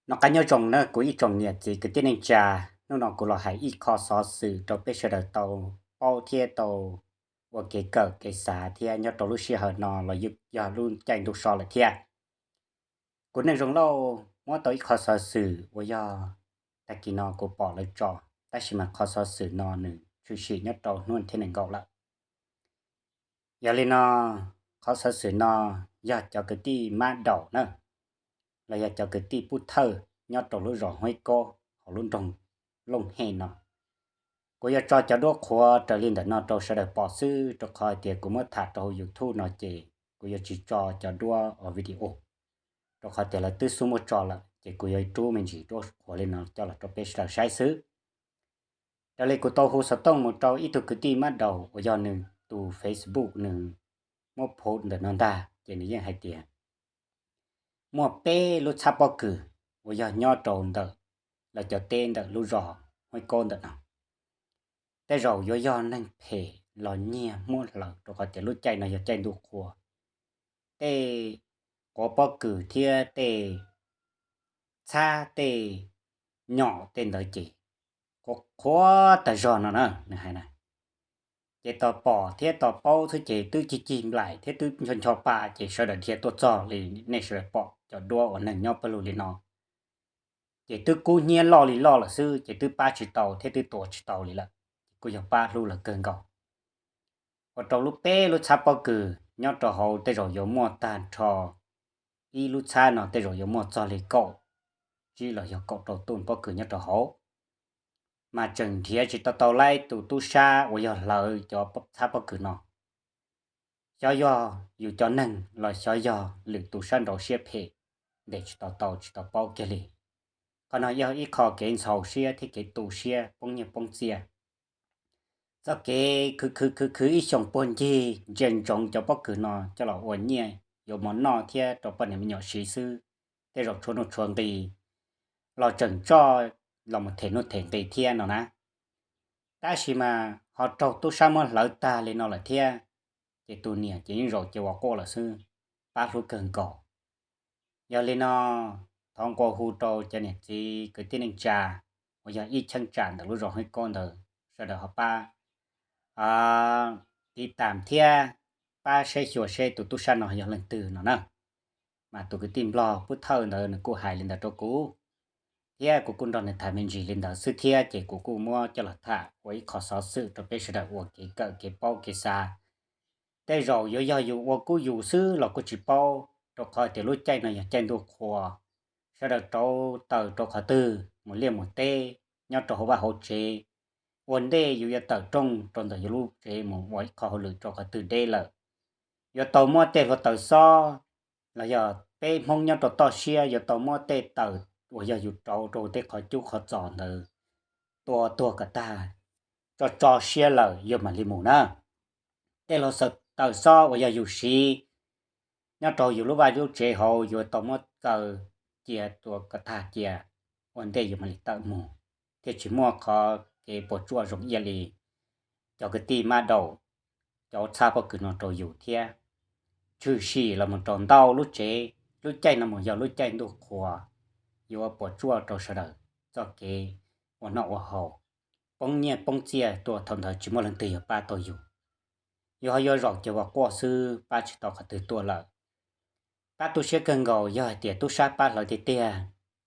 Noj qab nyob zoo na kuv ib tsoom niam txiv kwv tij neej tsa, hnub no kuv los hais ib qho xov xwm rau peb sawv daws tau paub thiab tau ua kev kawm kev xav thiab nyob rau lub sij hawm no los yog lub caij ntuj so lawm thiab. Kuv Neej Zoo Lauj muab tau ib qho xov xwm uas yog tag kis no kuv pom lawv tso, tab sis mas qhov xov xwm no nws tshwm sim nyob rau hnub thib nees nkaum lawm. Yog li no, qhov xov xwm no yog cov kwv tij mab daum na, los yog cov kwv tij pub thawj nyob rau lub zos Huab Ib Kaub hauv lub nroog Looj Hej no. Kuv yuav tso cov duab qhuav raws li ntawm no rau sawv daws pom xwb, rau qhov hais tias kuv muab tham rau hauv YouTube no ces kuv yuav tsis tso cov duab video, rau qhov tias lawv twb xub muab tso lawm ces kuv yuav rub me ntsis duab qhuav li no coj los rau peb sawv daws saib xwb. Raws li kuv tau hu xov tooj mus rau ib tug kwv tij mab daum uas yog nws tus Facebook nws muab post ntawm no ntag ces nws yeej hais tias muaj peb lub txhab pob kws uas yog nyob rau ntawm lawv cov teb ntawm lub zos Huab Ib Kaub ntawm no. Tej zaum yuav yog neeg phem los nyiag muab hlawv rau qhov tias lub caij no yog caij ntuj qhua, tej quav pob kws thiab tej txhab tej nyom tej ntawd ces qhuav qhuav tag zog no na, nws hais na. Ces tos pom thiab tos paub xwb ces twb cig cig nplaim thiab twb ncho ncho pa ces sawv daws dhia tuaj txog li nej sawv daws pom cov duab uas neeg nyob pawg lug li no. Ces twb kub hnyiab loj li loj lawm xwb ces twb pab tsis tau thiab twb tua tsis tau li lawm, ces kuj yog pab hlub lawv kawg nkaus. Ua rau lub peb lub txhab pob kws nyob rau hauv tej zaum yuav muaj tag nrho, ib lub txhab no tej zaum yuav muaj txog li kaum tsib los yog kaum rau tus pob kws nyob rau hauv, mas tseem nrhiav tsis tau tau laib tus tub sab uas yog hlawv cov txhab pob kws no. Xyov yog yus cov neeg los xyov yog lwm tus sab nraud siab phem, ntes tsis tau tau tsis tau paub kiag li. Qhov no yog ib qho kev ntxhov siab thiab kev tu siab poob nyiaj poob txiaj. Txoj kev khwv khwv khwv khwv ib xyoos puag ncig ntsia ntsoov cov pob kws no coj los ua nyiaj yuav mov noj thiab rau poj niam me nyuam siv xwb, tej zaum tshuav nuj tshuav nqi los tseem coj los mus them nuj them nqi thiab no na. Tab sis mas ho raug tub sab muab hlawv tag li no lawm thiab, ces tus niam ces yeej zaum ces ua quaj lawm xwb, pab hlub kawg nkaus. Yog li no, thov nqua hu rau cov niam txiv kwv tij neej tsa uas yog ib cheeb tsam ntawm lub zos Huab Ib Kaub ntawd sawv daws ho pab tiv tam thiab pab saib xyuas seb tus tub sab no yog leej twg no na. Mas tus kwv tij nplog pub thawj ntawd nws kuj hais li ntawd rau kuv, thiab kuv kuj nrog nws tham me ntsis li ntawd xwb thiab ces kuv kuj muab coj los tham ua ib qho xov xwm rau peb sawv daws ua kev kawm kev paub kev xav. Tej zaum yuav yog yus ua kub yus xwb los kuj tsis paub, rau qhov tias lub caij no yog caij ntuj qhua, sawv daws rauv taws rau qhov twg mus liaj mus teb, nyob rau hauv vaj hauv tsev, ua ntej yus yuav tawm rooj rau ntawm yus lub tsev mus ua ib qho hauj lwm rau qhov twg deb lawm, yuav tau muab tej hluav taws xob, los yog peb Hmoob nyob rau toj siab yuav tau muab tej taws uas yog yus rauv rau tej qhov cub qhov txos ntawd tua tuag kom tag, tso tso siab lawm yus mam li mus na. Tej hluav taws xob uas yog yus siv nyob rau yus lub vaj lub tsev hauv yuav tau muab txaws cia tua kom tag cia, ua ntej yus mam li tawm mus, thiaj tsis muaj qhov kev puas tsuaj zoo ib yam li cov kwv tij mab daum, cov txhab pob kws no rau yus thiab. Tshwm sim los mus rau ntau lub tsev, lub caij no mus yog lub caij ntuj qhua, yuav puas tsuaj rau sawv daws txoj kev ua noj ua haus, poob nyiaj poob txiaj tuaj thaum ntawd tsis muaj leej twg yuav pab tau yus. Yus ho yuav zaum ces ua quaj xwb, pab tsis tau qhov twg tuaj lawm. Pab tu siab kawg nkaus yog hais tias tub sab pab hlawv tiag tiag,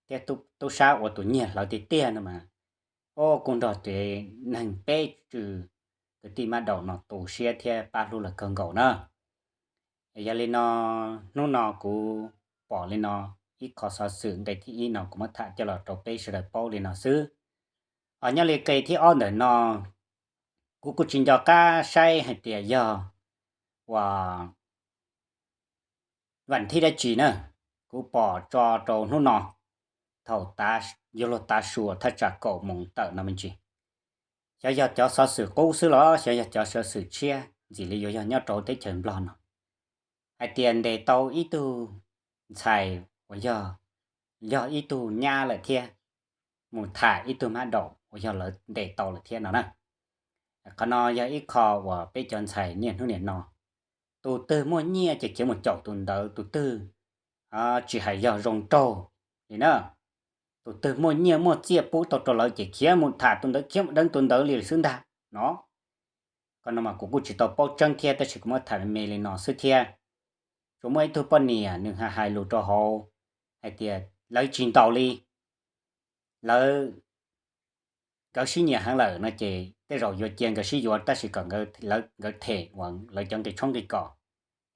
thiab tub sab ua tus nyiag hlawv tiag tiag no mas, o, kuj nrog tej neeg peb tswv kwv tij mab daum no tu siab thiab pab hlub lawv kawg nkaus na. Yog li no, hnub no kuv pom li no, ib qho xov xwm nqe thib ib no kuv muab tham coj los rau peb sawv daws paub li no xwb. Ho nyob li nqe thib ob ntawm no, kuv kuj tsis nco qab saib hais tias yog uas vam thib dab tsi na, kuv pom tso rau hnub no, thaum yuav luag tav su thaj tsam kaum moos tawm no me ntsis. Xyov yog cov xov xwm qub xwb los xyov yog cov xov xwm tshiab ntxim li yuav yog nyob rau teb chaws Nplog no, hais tias ntes tau ib tug ntxhais uas yog, yog ib tug nyab lawm thiab, mus tham ib tug mab daum uas yog lawv ntes tau lawm thiab no na. Qhov no yog ib qho uas peb cov ntxhais niaj hnub niam no, tus twg muaj nyiaj ces khiav mus caum tus ntawd, tus twg tsis hais yog zoo nraug li na, tus twg muaj nyiaj muaj txiaj pub tau rau lawv ces khiav mus tham tus ntawd, khiav mus deev tus ntawd li xwb ntag no. Qhov no mas kuv kuj tsis tau paub tseeb thiab, tab sis kuv muab tham me me li no xwb thiab. Tsuas muaj ib tug poj niam nws hais hais lus rau hauv hais tias lawv tsis ntaus li, lawv, nkawd sib nyiam heev lawm no ces tej zaum yuav cia nkawd sib yuav tab sis kom nkawd them uas lawv cov nqi tshoob nqi kos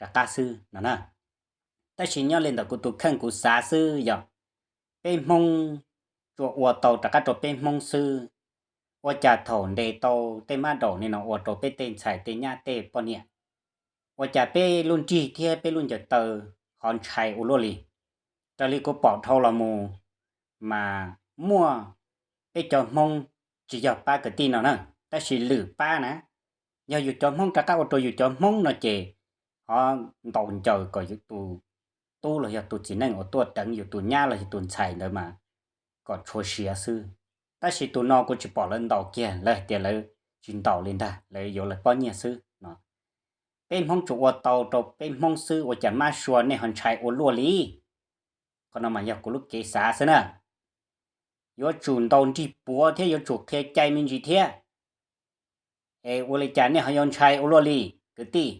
rov qab xwb no na. Tab sis nyob li ntawm kuv tus kheej kuv xav xwb yog peb Hmoob tsuas ua tau rov qab rau peb Hmoob xwb. Ua cas thaum ntes tau tej mab daum li no ua rau peb tej ntxhais tej nyab tej poj niam, ua cas peb lub nrig thiab peb lub ncaws taw ho ntshai ua luaj li? Raws li kuv pom dhau los mus mas muaj peb cov Hmoob, tsis yog pab kwv tij no na, tab sis lwm pab na, yog yus cov Hmoob rov qab ua rau yus cov Hmoob no ces ho ntaus ncaws kom yus tus tub los yog tus txiv neej uas tuaj deev yus tus nyab los yog tus ntxhais ntawd mas kom tshuav siav xwb. Tab sis tus no kuv tsis pom lawv ntaus kiag, lawv hais tias lawv tsis ntaus li ntag, lawv yuav lawv pob nyiaj xwb no. Peb Hmoob tsuas ua tau rau peb Hmoob xwb, ua cas mab sua nej ho ntshai ua luaj li? Qhov no mas yog kuv lub kev xav xwb na. Yuav tsum ntaus nrig puav thiab yuav tsum qhia cai me ntsis thiab. Es ua li cas nej ho yuav ntshai ua luaj li kwv tij?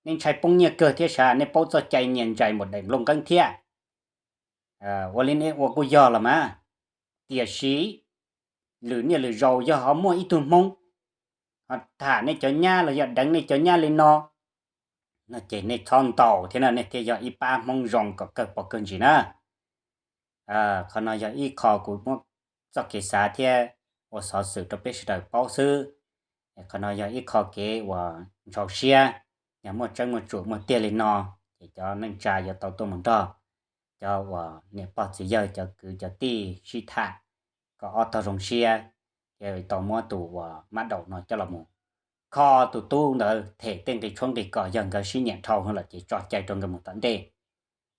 Nej ntshai poob nyiaj kawg thiab sav, nej paub txoj cai nyias ntsais npaum daim nplooj nqeeb thiab. Ua li nej ua kuj yog los mas, tiam sis lwm niaj lwm zaus yog ho muaj ib tug Hmoob ho tham nej cov nyab los yog deev nej cov nyab li no, no ces nej txhob ntaus thiab na, nej thiaj yog ib pab Hmoob zoo kom kawg pov kawg ntsis na. Qhov no yog ib qho kuv muab txoj kev xav thiab ua xov xwm rau peb sawv daws paub xwb. Qhov no yog ib qho kev uas ntxhov siab, yog muaj tseeb muaj tsum muaj tiag li no, ces cov neej tsa yuav tau tuaj mus nrog cov uas niam pog txiv yawg cov kwv cov tij sib tham kom ob tog zoo siab, ces tau muab tus uas mab daum no coj los mus kho tus tub ntawd them tej nqi tshoob nqi kos, yog nkawd sib nyiam dhau lawm ces tso cai rau nkawd mus tom ntej,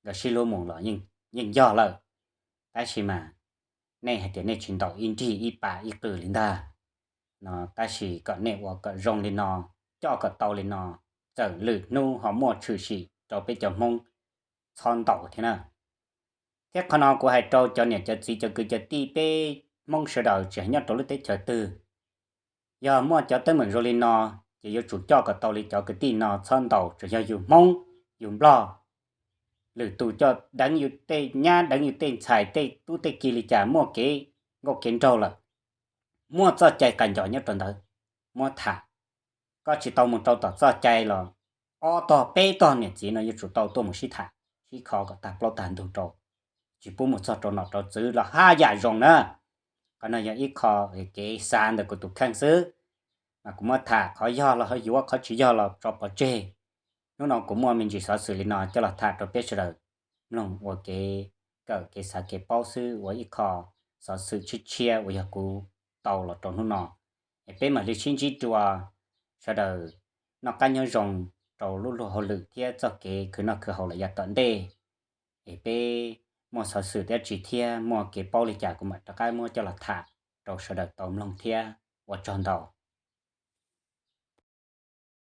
nkawd sib hlub mus los yeej yog lawm. Tab sis mas nej hais tias nej tsis ntaus ib nrig ib pas ib qws li ntag no, tab sis kom nej ua kom zoo li no, coj kom tau li no, txawm lwm hnub ho muaj tshwm sim rau peb cov Hmoob txhob ntaus thiab na. Thiab qhov no kuv hais rau cov niam cov txiv cov kwv cov tij peb Hmoob sawv daws tsis hais nyob rau lub teb chaws twg, yog muaj cov teeb meem zoo li no ces yuav tsum coj kom tau li cov kwv tij no txhob ntaus, tsuas yog yus Hmoob yus Nplog, lwm tus coj deev yus tej nyab deev yus tej ntxhais tej tub tej ki li cas muaj kev nkauj kev nraug lawm, muaj txoj cai qas ncos nyob rau ntawd, muab tham. Koj tsis tau mus rau tom txoj cai los ob tog peb tog niam txiv no yuav tsum tau tuaj mus sib tham sib kho kom tag plaub tag ntug rau, tsis pub mus txog rau nom rau txwv los haj yam zoo na. Qhov no yog ib qho kev xav ntawm kuv tus kheej xwb, mas kuv muab tham qhov yog los ho yuav, qhov tsis yog los tso pov tseg. Hnub no kuv muaj me ntsis xov xwm li no coj los tham rau peb sawv daws mloog ua kev kawm kev xav kev paub xwb, ua ib qho xov xwm tshiab tshiab uas yog kuv tau los rau hnub no. Es peb mam li sib ntsib dua, sawv daws noj qab nyob zoo rau lub luag hauj lwm thiab txoj kev khwv noj khwv haus lawm yav tom ntej. Es peb muaj xov xwm dab tsi thiab muaj kev paub li cas kuv mam rov qab muab coj los tham rau sawv daws tau mloog thiab, ua tsaug ntau.